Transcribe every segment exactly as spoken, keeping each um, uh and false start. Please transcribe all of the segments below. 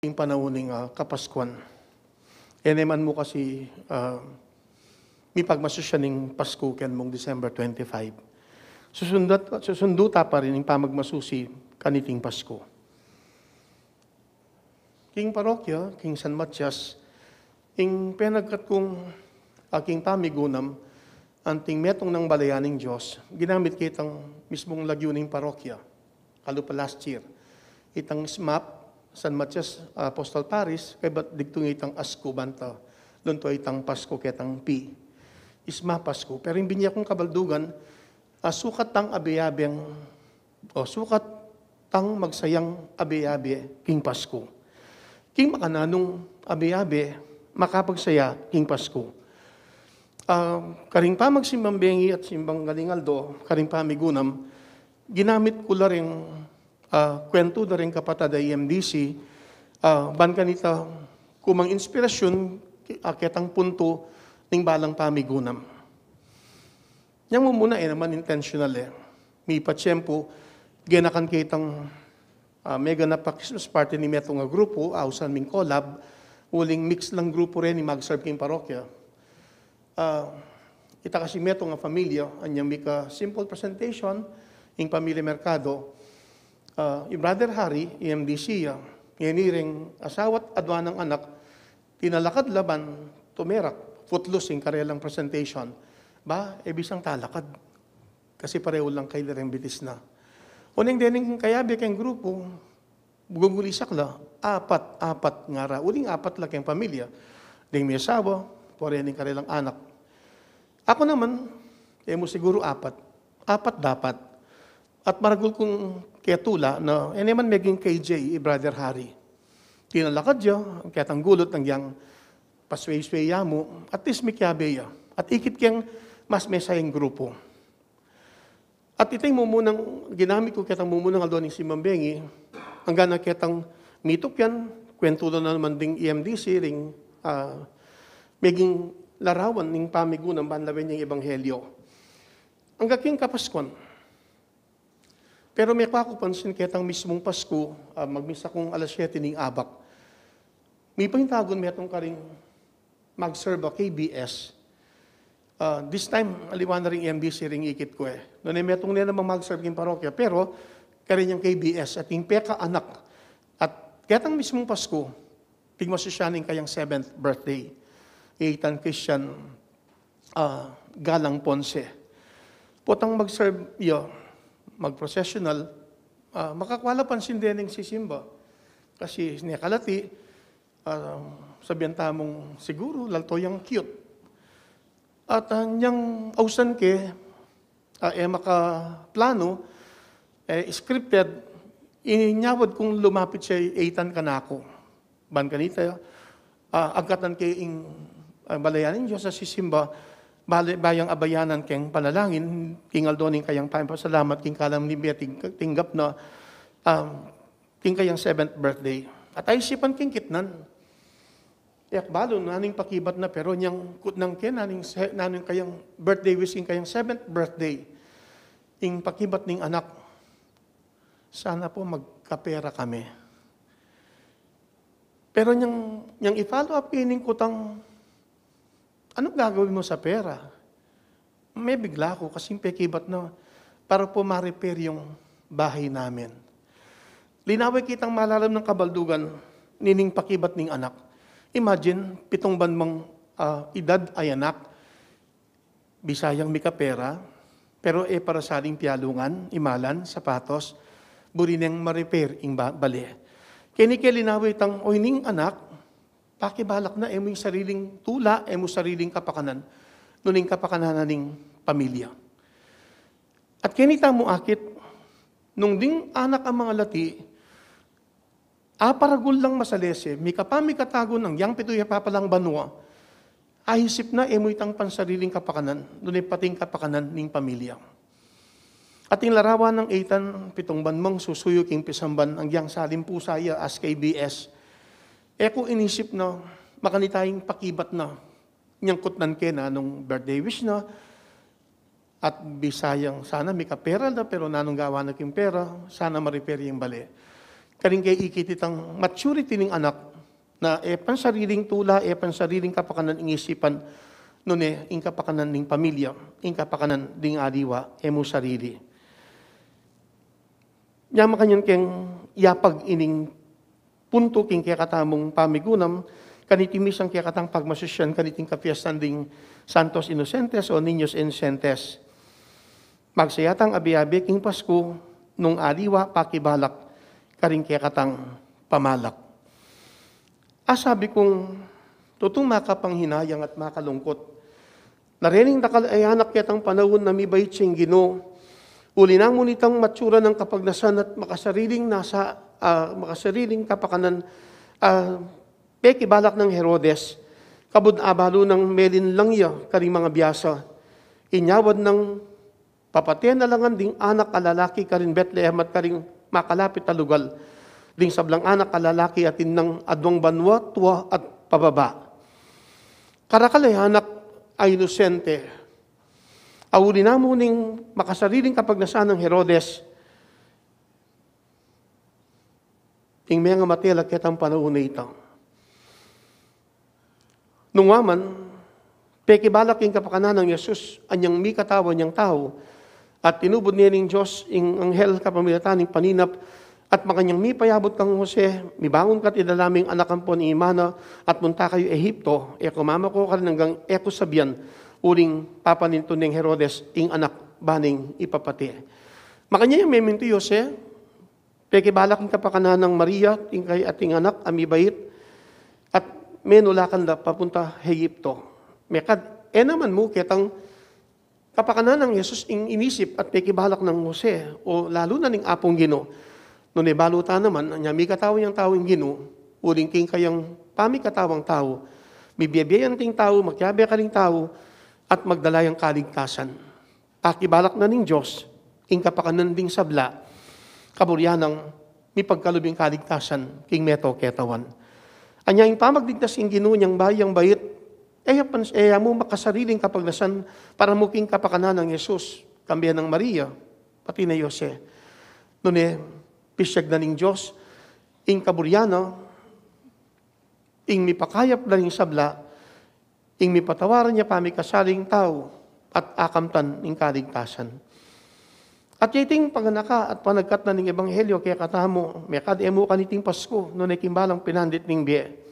ing panaun ning, ah, Kapaskuan. E ne man mu kasi, ah, mipagmasusi ning Pasku ken mung December twenty-five. Susundat, susundu ta pa rin ing pamagmasusi kaniting Pasku. King parokya, king San Matias, ing penagkat kung, ah, king pamigunam, anting metung nang balayan ning Dios, ginamit ke itang mismung lagyu ning parokya. Kalupa last year. Itang SMAP, San Matias Apostol Parish, kaybat digtung itang ASKU banta, lunto itang Pasku ketang P. SMAP ASKU. Pero ing binie kung kabaldugan, ah, sukat tang abe-abeng, o sukat tang magsayang abe-abe king Pasku. King makananung abe-abe, makapagsaya king Pasku. Ah, karing pamagsimbang bengi at simbang galing aldo, karing pamigunam, ginamit ku la ring, ah, kuwentu da ring kapatad a E M D C, ah, ban kanita kumang inspirasyun, ah, ketang puntu ning balang pamigunam. Yang mumuna, e naman intentional e. Mipatiempu, genakan ke itang, ah, meganap a Christmas party ning metung a grupu, ausan ming collab, uling mix lang grupu reni mag-serve king parokya. Ah, ita kasi metung a familia, anyang mika simple presentation, ing pamilya Mercado, ah, i Brother Harry, E M D C ya, ngeni ring asawa't adua nang anak, tinalakad la ban tumerak, footloose ing karelang presentation. Ba, e bisang talakad. Kasi pareho lang kayla ring bitis na. Uling dening kayabe keng grupu, gugulisak la, apat, apat ngara. Uling apat la keng pamilya. Ding may asawa, pore ning karelang anak. Aku naman, e mu siguru apat. Apat dapat. At maragul kung ketula na, e ne man meging K J, i Brother Harry. Tinalakad ya, ang ketang gulut, ang yang pasway-sway ya mu, at least mikiabe ya. At ikit keng mas mesayang grupu. At ita ing mumunang, ginamit ku ketang mumunang aldo ning simbang bengi, anggang na ketang mitukyan, kuwentu na naman ding E M D C, ring, ah, meging larawan ning pamigunam ban lawen yang ebanghelyo. Anggang king Kapaskuan. Pero mekua ku pansin ketang mismung Pasku, ah, magmisa kung alas siyete ning abak. Mipaintagun metung karing mag-serve a K B S. Ah, this time, aliwa na ring M B C ring ikit ku e. Nune metung ne namang mag-serve king parokya, pero karin yang K B S at ing pekaanak. At ketang mismung Pasku, pigmasusyan ing kayang seventh birthday. Ethan Christian, ah, Galang Ponce. Potang mag-serve ya, mag-processional, ah, makakua la pansin dening sisimba. Kasi nekalati, ah, sabian tamung siguru, lalto yang cute. At, ah, nyang ausan ke, ah, e makaplano, e scripted, inyawad kung lumapit ya i Ethan kanaku. Ban kanita, ah, agkatan ke ing, ah, balayan ning Dios a sisimba, bale, bayang abayanan keng panalangin, king aldo ning kayang pamipasalamat, king kalam ning bie ting-, tinggap na, ah, king kayang seventh birthday. At aysipan king kitnan, e ku balu nanu ing pakibat na, pero nyang kutnan ke, nanu ing se-, nanu ing kayang birthday wish, king kayang seventh birthday, ing pakibat ning anak, "Sana po magkapera kami." Pero nyang, nyang i-follow up ke ining kutang, "Anong gagawin mo sa pera?" Mebigla ku kasi ing pekibat na, "Para po ma-repair yung bahay namin." Linawe kitang malalam nang kabaldugan nining pakibat ning anak. Imagine, pitung banmang, ah, edad a anak, bisayang mikapera, pero e para saling pialungan, imalan, sapatos, buri neng ma-repair ing ba-, bale. Keni ke linawe itang, "O ining anak, pakibalak na, e mu ing sariling tula, e mu sariling kapakanan, nune ing kapakanan na ning pamilya." At keni tamu akit, nung ding anak a mangalati, aparagul lang masalese, mikapamikatagun nang yang pitu ya papalang banua, aisip na e mu itang pansariling kapakanan, nune pati ing kapakanan ning pamilya. At ing larawan nang Ethan, pitung banmang susuyu king pisamban, anggiyang salimpusa ya as K B S. E ku inisip na makanita ing pakibat na, nyang kutnan ke nanung birthday wish na, at bisayang sana mikapera na, pero nanung gawa na king pera, sana ma-repair ing bale. Karing kekit itang maturity ning anak, na e pansariling tula, e pansariling kapakanan ing isipan, nune ing kapakanan ning pamilya, ing kapakanan ding aliwa, e mu sarili. Nya makanyan keng yapag ining puntu king kekatamung pamigunam, kaniting misang kekatang pagmasusyan kaniting kapiestan ding Santos Inocentes o Niños Inocentes. Magsaya tang abe-abe king Pasku, nung aliwa pakibalak karing kekatang pamalak. Asabi kung tutung makapanghinayang at makalungkut. Na rening dakal a anak ketang panaun a mibait sing Ginu. Uli na mu nitang matsura nang kapagnasan at makasariling nasa, ah, makasariling kapakanan, ah, pekibalak nang Herodes. Kabud abalu nang melinlang ya karing mangabiasa. Inyawad nang papate na la ngan ding anak a lalaki karing Betlehem at karing makalapit a lugal. Ding sablang anak a lalaki atin nang aduang banua, tua at pababa. Karakal a anak a inosente. A uli na mu ning makasariling kapagnasan nang Herodes, ing mengamate la ketang panaun a ita. Nung wa man, pekibalak ing kapakanan nang Jesus, anyang mikatawa nyang tau, at tinubud ne ning Dios ing anghel kapamilatan ning paninap, at makanyang mipayabut kang Jose, mibangun ka't idala me ing anak ampon ing ima na, at munta kayu Egipto, e ku mamako karin anggang e ku sabian, uling papanintun neng Herodes ing anak ba neng ipapate. Makanyan yang memintu i Jose, pekibalak ing kapakanan nang Maria, ing kaya ating anak a mibait, at menulakan da papunta Egipto. Mekad, e naman mu ketang kapakanan nang Jesus ing inisip at pekibalak nang Jose, o lalu na ning Apung Ginu. Nune balu ta naman, anya mikatawa yang tau ing Ginu, uling king kayang pamikatawang tau, mibie-bie yang ting tau, makiabe karing tau, at magdala yang kaligtasan. Akibalak na ning Dios ing kapakanan ding sabla, kaburian nang mipagkalub ing kaligtasan king meto ketawan. Anya ing pamagligtas king Ginu nyang bayu yang bait, e ya pan, e ya mu makasariling kapagnasan para mu king kapakanan nang Jesus, kambe nang Maria, pati na Jose. Nune, pisiag na ning Dios ing kaburian na, ing mipakayap da ring sabla, ing mipatawaran ya pamikasaling tau, at akamtan ing kaligtasan. At ya iting paganaka at panagkat na ning ebanghelyo kekatamu, mekad e mu kaniting Pasku, nune king balang pinandit ning bie.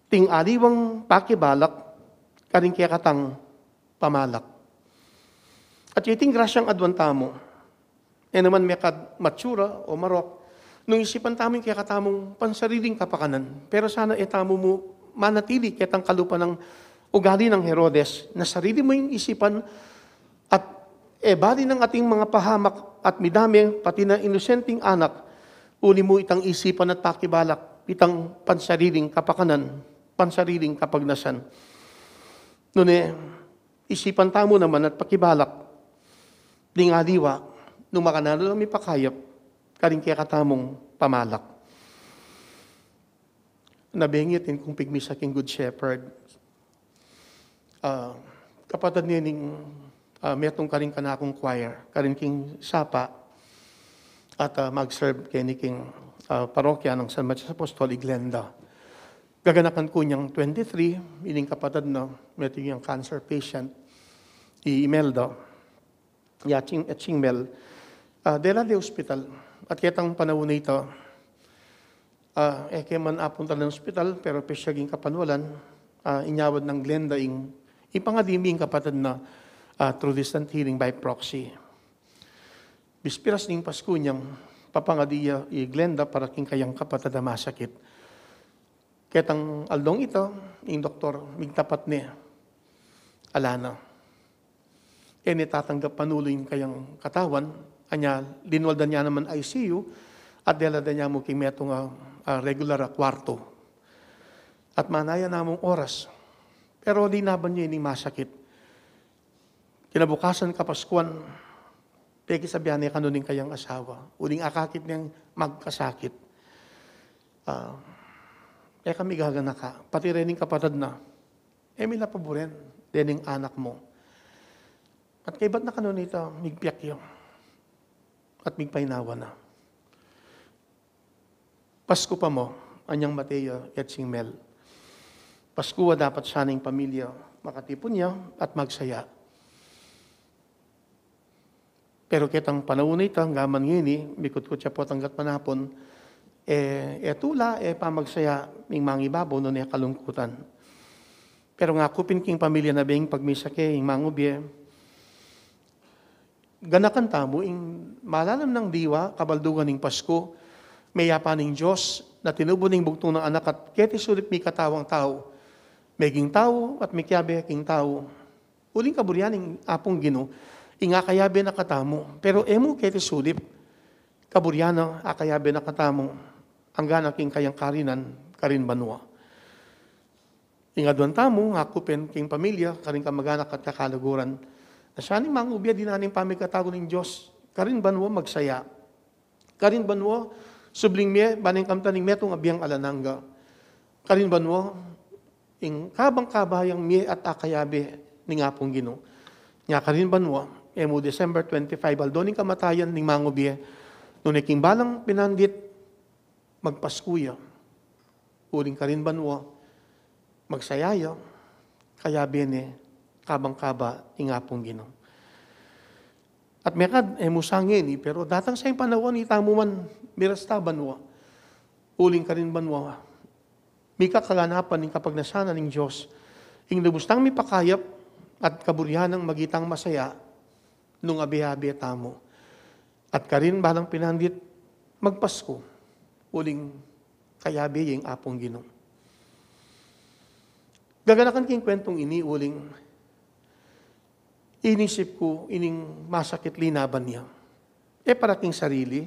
Ting aliwang pakibalak, karing kekatang pamalak. At ya iting grasyang aduan tamu, e naman mekad matsura o marok, nung isipan tamu ing kekatamung pansariling kapakanan. Pero sana e tamu mu manatili ketang kalupa nang ugali nang Herodes, na sarili mu ing isipan at e bali nang ating mangapahamak at midame, pati na inosenteng anak, uli mu itang isipan at pakibalak, itang pansariling kapakanan, pansariling kapagnasan. Nune, isipan tamu naman at pakibalak ding aliwa, nung makananu lang mipakayap karing kekatamung pamalak. Nabengit ing kung pigmisa king Good Shepherd. Ah, kapatad ne ning, ah, metung karing kanakung choir, karing king sapa, at, ah, mag-serve keni king, ah, parokya nang San Mateo Apostol, i Glenda. Gaganakan ku nyang twenty-three, ining kapatad na metung yang cancer patient, i Imelda, ya Ching, ya Chingmel, ah, dela de hospital. At ketang panaun a ita, ah, e ke man apunta king hospital, pero pisiag ing kapanwalan, ah, inyawad nang Glenda ing ipangadi mi ing kapatad na, ah, through distant healing by proxy. Bispiras ning Pasku nyang papangadi ya i Glenda para king kayang kapatad a masakit. Ketang aldong ita, ing doktor, migtapat ne, ala na. E ne tatanggap panulu ing kayang katawan, anya linwal da ne naman I C U, at dela da ne mu king metung a, ah, regular a kwartu. At manaya na mung oras. Pero linaban ne ining masakit. Kinabukasan kapaskuan, pekisabian ne kanu ning kayang asawa, uling akakit neng magkasakit. Ah, e kami gaganaka, pati reng kapatad na, e mi la paburen dening anak mu. At kaybat na kanu nita, migpiak ya at migpainawa na. Pasku pa mu, anyang Mateo at singmel. Pasku a dapat sana ing pamilya makatipun ya at magsaya. Pero ketang panaun a ita, angga man ngeni, mikutkut ya pu at anggat manapun, e, e tula, e pamagsaya ing mangibabaw nune kalungkutan. Pero ngaku pin king pamilya na beng pagmisa ke, ing mangubie, ganakan tamu ing malalam nang diwa, kabaldugan ning Pasku, meyapan ning Dios, na tinubu ning bugtung nang Anak at keti sulip mikatawang tau, meging tau at mikiabe king tau. Uling kaburian ning Apung Ginu, ing akayabe na katamu, pero e mu keti sulip, kaburian na akayabe na katamu, angga na king kayang karinan, karin banua. Ing aduan tamu, ngaku pin king pamilya, karing kamaganak at kakaluguran, na siya ning mangubie, dinan ing pamikatagu ning Dios, karin banua magsaya. Karin banua, subling mie, bang kamtan ning metung a biang alang angga. Karin banua, ing kabang kabayang mie at akayabe ning Apung Ginu. Nya karin banua, e mu December twenty-five, aldo ning kamatayan ning mangubie, nune king balang pinandit, magpasku ya. Uling karin banua, magsaya ya, kayabe ne, kabang kaba ning Apung Ginu. At mekad, e mu sa ngeni, pero datang sa ing panaun, itamu man, mirasta banua. Uling karin banua, mika kaganapan ning kapagnasan na ning Dios, ing lubus tang mipakayap, at kaburian nang maging tang masaya, nung abe-abe tamu. At karin balang pinandit, magpasku, uling kayabe ya ing Apung Ginu. Gaganakan king kwentong ini, uling inisip ku ining masakit linaban ya. E para king sarili,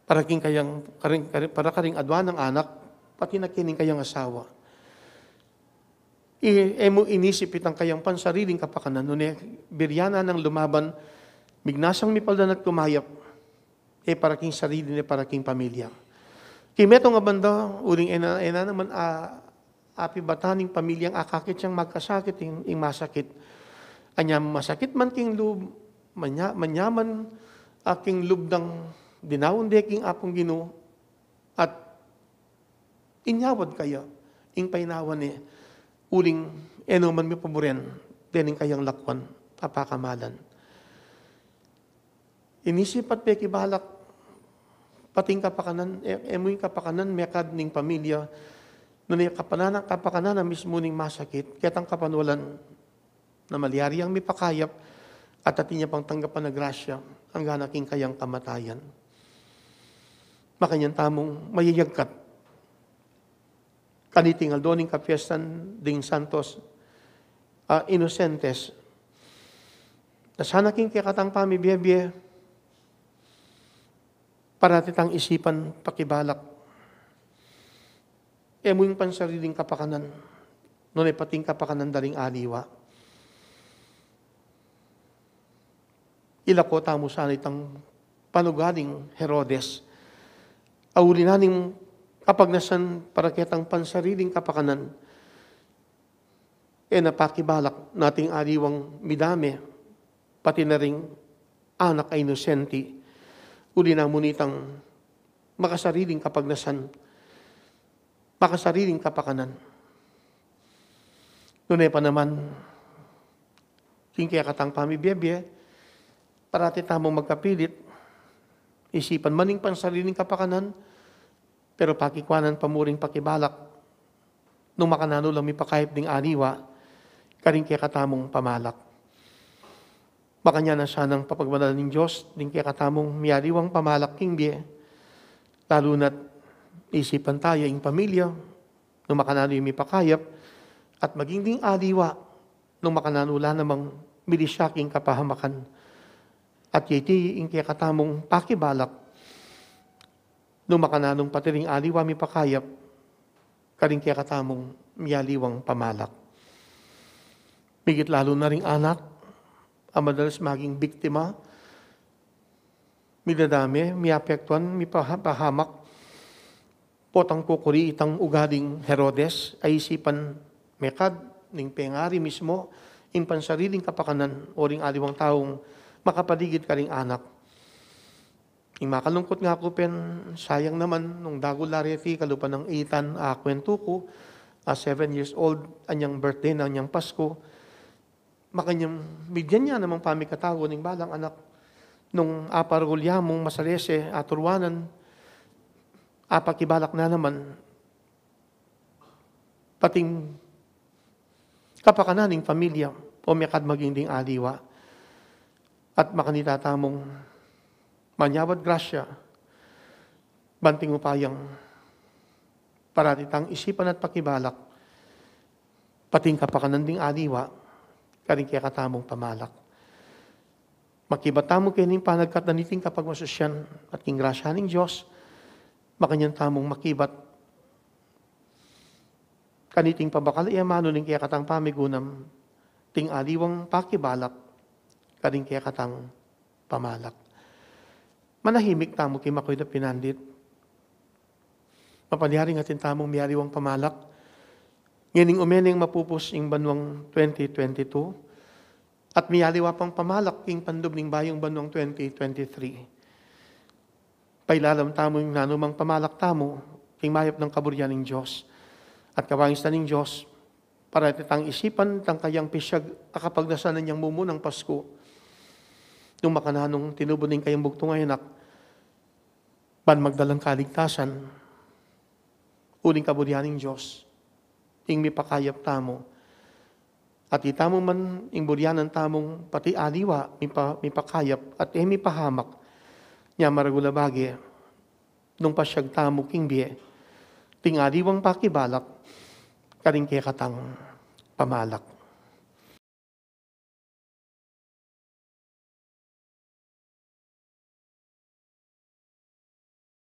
para king kayang, karing, karing, para karing aduan nang anak, pati na kening kayang asawa. I, e mu inisip itang kayang pansariling kapakanan, nune birian nang lumaban, mignasang mipaldan at kumayap, e para king sarili ne, para king pamilya. King metung a banda, uling e na, e na naman a, apibatan ning pamilyang akakit yang magkasakit ing, ing masakit. Anya masakit man king lub, manya, manyaman a king lub dang dinaun de king Apung Ginu, at inyawad kaya ing painawa ne, uling e no man mipaburen dening kayang lakwan a pakamalan. Inisip at pekibalak, pati ing kapakanan, e, e mu ing kapakanan, mekad ning pamilya, nune kapananan, kapakanan na mismu ning masakit, ketang kapanualan, na malyari yang mipakayap, at atin ya pang tanggapan a grasya, angga na king kayang kamatayan. Makanyan tamung mayayagkat kaniting aldo ning kapiestan ding Santos, a, Inosentes. Na sana king kekatang pamibie-bie, parati tang isipan, pakibalak, e mu ing pansariling kapakanan, nune pati ing kapakanan da ring aliwa. Ilako tamu sana itang panugaling Herodes. A uli na ning kapagnasan para ketang pansariling kapakanan, e na pakibalak na ating aliwang midame, pati na ring anak a inosente. Uli na mu nitang makasariling kapagnasan, makasariling kapakanan. Nune pa naman, king kekatang pamibie-bie, parati tamung magkapilit, isipan man ing pansariling kapakanan, pero pakikuanan pa mu ring pakibalak, nung makananu lang mipakayap ding aliwa, karing kekatamung pamalak. Makanyan na sanang papagbanalan ning Dios ding kekatamung mialiwang pamalak king bie, lalu na't isipan taya ing pamilya, nung makananu yang mipakayap, at maging ding aliwa, nung makananu la namang milisya king kapahamakan. At ya iti ing kekatamung pakibalak, nung makananung pati ring aliwa mipakayap, karing kekatamung mialiwang pamalak. Migit lalu na ring anak, a madalas maging biktima, midadame, miapektuan, mipaha-, pahamak, potang kukuri itang ugaling Herodes, a isipan mekad ning pengari mismo, ing pansariling kapakanan, o ring aliwang taung makapaligid karing anak. Ing makalungkut nga ku pin, sayang naman, nung dagul la reti kalupa nang eight a kwentu ku, a seven years old, anyang birthday na, anyang Pasku, makanyan, bigyan na namang pamikatawa ning balang anak, nung aparugul ya mung masalese, aturuanan, apakibalak na naman, pating kapakanan ning pamilya, o mekad maging ding aliwa. At makanita tamung manyawad grasya, ban ing upayang parati tang isipan at pakibalak, pating kapakanan ding aliwa, karing kekatamung pamalak. Makibat tamu keni king panagkat na niting kapagmasusyan at king grasya ning Dios, makanyan tamung makibat kaniting pabakal a amanu ning kekatang pamigunam, ting aliwang pakibalak, karing kekatang pamalak. Manahimik tamu king makuya a pinandit. Mapanyaring atin tamung miyaliwang pamalak. Ngening ume neng mapupus ing banuang twenty twenty-two, at miyaliwa pang pamalak king pandub ning bayung banuang twenty twenty-three. Pailalam tamu ing nanumang pamalak tamu, king mayap nang kaburian ning Dios. At kawangisan ning Dios, parati tang isipan tang kayang pisyag a kapagnasan ning mumunang Pasku. Nung makananu nung tinubu ning kayang bugtung a anak, ban magdalang kaligtasan, uling kaburian ning Dios, ing mipakayap tamu. At itamu man ing burianan tamung pati aliwa, mipa-, mipakayap, at e mipahamak, nya maragul a bage, nung pasyag tamu king bie, ting aliwang pakibalak, karing kekatang pamalak.